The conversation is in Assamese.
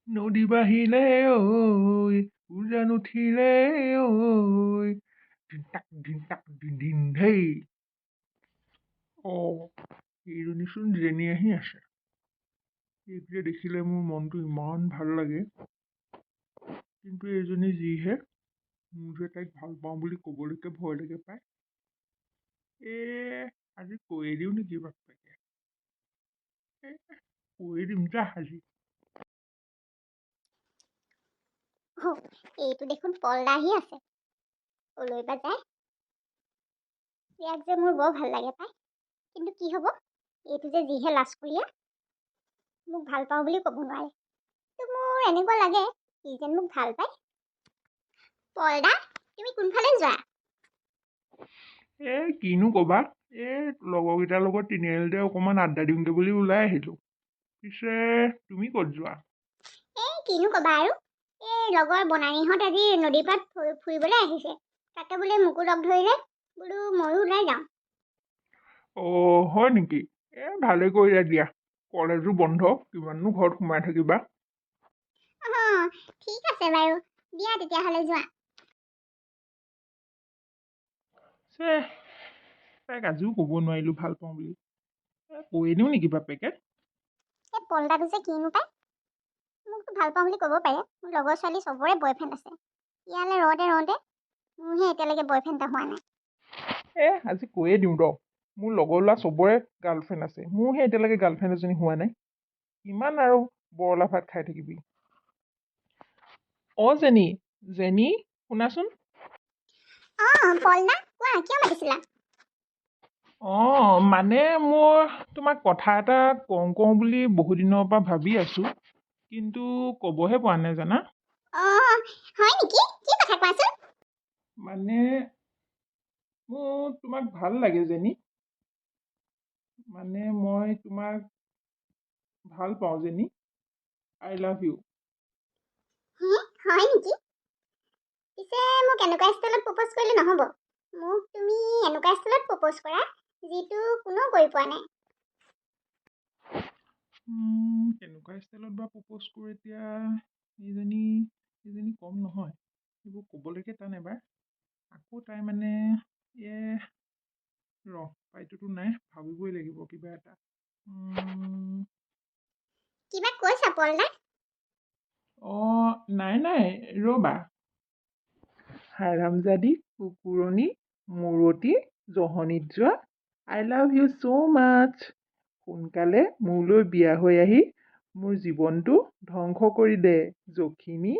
নদী বাঢ়িলে ঐ, উজান উঠিলে ঐ, ধিন তাক ধিন তাক ধিন ধিন ধেই। অঁ, এইজনীচোন জেনী আহি আছে। এইক যে দেখিলে মোৰ মনটো ইমান ভাল লাগে। কিন্তু এইজনী যিহে, মোৰ যে তাইক ভাল পাওঁ বুলি ক'বলৈকে ভয় লাগে পাই। এই আজি কৈয়ে দিওঁ নেকি বাপ্পেকে? এই কৈয়ে দিম যা আজি। এইটো দেখোন পলদা আহি আছে, ক'লৈ বা যায়। ইয়াক যে মোৰ বৰ ভাল লাগে পাই। কিন্তু কি হ'ব, এইটো যে যিহে লাজকুৰীয়া, মোক ভাল পাওঁ বুলি ক'ব নোৱাৰে। কিন্তু মোৰ এনেকুৱা লাগে সি যেন মোক ভাল পায়। পলদা, তুমি কোনফালে যোৱা? এই কিনো ক'বা, এই লগৰকেইটাৰ লগত তিনিআলিতে অকণমান আড্ডা দিওঁগৈ বুলি ওলাই আহিলোঁ। পিছে তুমি ক'ত যোৱা? এই কিনো ক'বা আৰু, এই লগৰ বনানীহঁত আজি নদীৰ পাৰত ফুৰিবলৈ আহিছে। তাকে বোলে মোকো লগ ধৰিলে, বোলো ময়ো ওলাই যাওঁ। অঁ, হয় নেকি? এই ভালেই কৰিলা দিয়া, কলেজো বন্ধ, কিমাননো ঘৰত সোমাই থাকিবা। অঁ, ঠিক আছে বাৰু, দিয়া তেতিয়াহ'লে যোৱা। চেহ, তাইক আজিও ক'ব নোৱাৰিলোঁ ভাল পাওঁ বুলি। এই কৈয়ে দিওঁ নেকি বাপেকে? এই পলদাটো যে কিনো পায়, মোকতো ভাল পাওঁ বুলি ক'ব পাৰে। মোৰ লগৰ ছোৱালী চবৰে বয়ফ্ৰেণ্ড আছে, ইয়ালৈ ৰওঁতে ৰওঁতে মোৰহে এতিয়ালৈকে বয়ফ্ৰেণ্ড এটা হোৱা নাই। এ আজি কৈয়ে দিওঁ ৰ, মোৰ লগৰ ল'ৰা চবৰে গাৰ্লফ্ৰেণ্ড আছে, মোৰহে এতিয়ালৈকে গাৰ্লফ্ৰেণ্ড এজনী হোৱা নাই। কিমান আৰু বৰলা ভাত খাই থাকিবি। অঁ জেনী, জেনী শুনাচোন। অঁ পলদা, কোৱা, কিয় মাতিছিলা? অঁ, মানে মোৰ তোমাক কথা এটা কওঁ কওঁ বুলি বহুদিনৰ পৰা ভাবি আছোঁ, কিন্তু ক'বহে পৰা নাই জানা। অঁ, হয় নেকি? কি কথা কোৱাচোন? মানে মোৰ তোমাক ভাল লাগে জেনী, মানে মই তোমাক ভাল পাওঁ জেনী। I love you. হে, হয় নেকি? পিছে মোক এনেকুৱা ষ্টাইলত প্ৰপ'জ কৰিলে নহ'ব। মোক তুমি এনেকুৱা ষ্টাইলত প্ৰপ'জ কৰা যিটো কোনেও কৰি পোৱা নাই। কেনেকুৱা ষ্টাইলত বা প্ৰপ'জ কৰোঁ এতিয়া। এইজনী কম নহয়, এইবোৰ ক'বলৈকে টান। এবাৰ আকৌ তাই মানে ৰ উপায়টোতো নাই, ভাবিবই লাগিব কিবা এটা। কিবা কৈছা পলদা? অঁ, নাই নাই, ৰ'বা। হাৰামজাদী কুকুৰণী মূৰতি জহনীত যোৱা, I love you so much. সোনকালে মোলৈ বিয়া হৈ আহি মোৰ জীৱনটো ধ্বংস কৰি দে যখিনী।